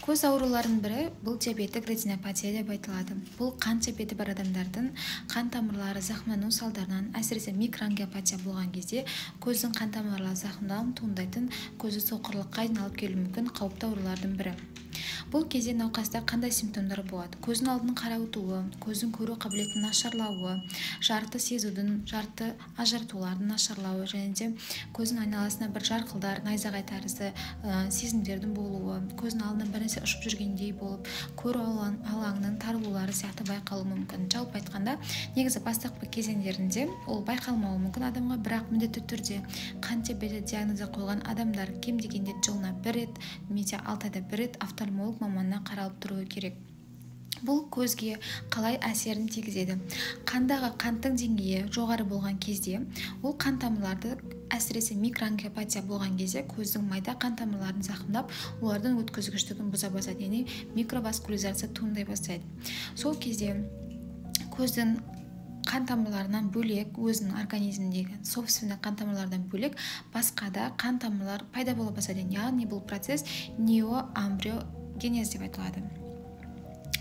Көз ауруларының бірі бұл диабеттік ретинопатия деп айтылады. Бұл қант диабеті бар адамдардың қан тамырлары зақымдану салдарынан, әсіресе микроангиопатия болған кезде көздің қан тамырлары зақымданып туындайтын көзді соқырлыққа дейін алып келуі мүмкін қауіпті аурулардың бірі. Бұл кезде науқаста қандай симптомдар болады? Көздің алдының қарауытуы, көздің көру қабілетінің нашарлауы, жарты сезудің, жарты ажыратулардың нашарлауы және де көздің айналасына бір жарқылдар, найзағай тәрізді сезімдердің болуы, көздің алдынан бір нәрсе ұшып жүргендей болып, көру алаңының тарылулары сияқты байқалуы мүмкін. Жалпы айтқанда, негізі бастапқы кезеңдерінде ол байқалмауы мүмкін адамға, бірақ міндетті түрде қант диабеті диагнозы қойған адамдар кем дегенде жылына бір рет немесе 6 айда бір рет офтальмолог маманына қаралып тұруы керек. Бұл көзге қалай әсерін тигізеді? Қандағы қанттың деңгейі жоғары болған кезде, ол қан тамырларды, әсіресе микроангиопатия болған кезде көздің майда қан тамырларын зақымдап, олардың өткізгіштігін бұза бастайды, яғни микроваскуляризация туындай бастайды. Сол кезде көздің қан тамырларынан бөлек, өзінің организміндегі собственный қан тамырлардан бөлек басқа да қан тамырлар пайда бола бастайды. Яғни бұл процесс неоамбриогенез деп айтылады.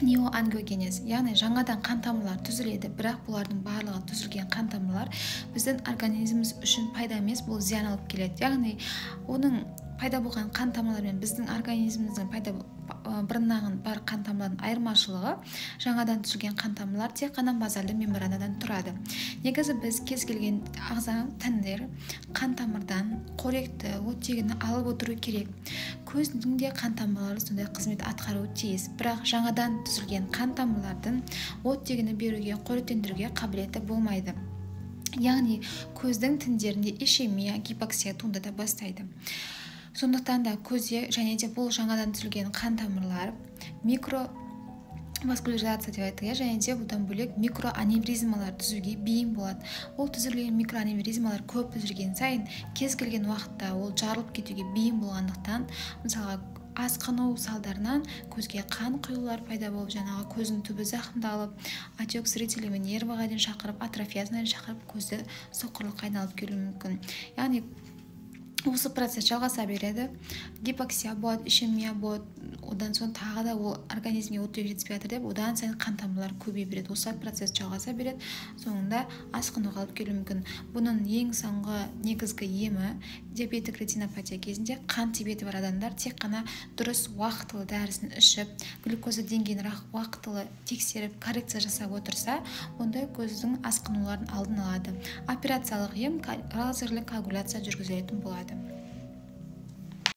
Неоангиогенез, яғни жаңадан қан тамырлар түзіледі, бірақ бұлардың барлығы түзілген қан тамырлар біздің организміміз үшін пайда емес, бұл зиян алып келеді. Яғни оның пайда болған қан тамырлар мен біздің организміміздің пайда бұрыннан бар қан тамырлардың айырмашылығы, жаңадан түзілген қан тамырлар тек қана базальды мембранадан тұрады. Негізі біз кез келген ағза, тіндер қан тамырдан қоректі, оттегіні алып отыру керек. Көздің де қан тамырлары сондай қызмет атқаруы тиіс. Бірақ жаңадан түзілген қан тамырлардың оттегіні беруге, қоректендіруге қабілеті болмайды. Яғни көздің тіндерінде ишемия, гипоксия туындата бастайды. Сондықтан да көзде және де бұл жаңадан түзілген қан тамырлар микроваскуляризация деп айтады, және де бұдан бөлек микроаневризмалар түзуге бейім болады. Ол түзілген микроаневризмалар көп түзілген сайын кез келген уақытта ол жарылып кетуге бейім болғандықтан, мысалға асқыну салдарынан көзге қан құюлар пайда болып, жаңағы көздің түбі зақымдалып, отек зрителей нервіға дейін шақырып, атрофиясына дейін шақырып, көзді соқырлыққа айналып келуі мүмкін. Яғни осы процесс жалғаса береді, гипоксия болады, ишемия болады, одан соң тағы да ол организмге оттегі жетіспей жатыр деп, одан сайын қан тамырлар көбейе береді. Осы процесс жалғаса береді, соңында асқынуға алып келуі мүмкін. Бұның ең соңғы негізгі емі диабеттік ретинопатия кезінде қант диабеті бар адамдар тек қана дұрыс уақытылы дәрісін ішіп, глюкоза деңгейін уақытылы тексеріп, коррекция жасап отырса, ондай көздің асқынуларын алдын алады. Операциялық ем лазерлік коагуляция жүргізілетін болады.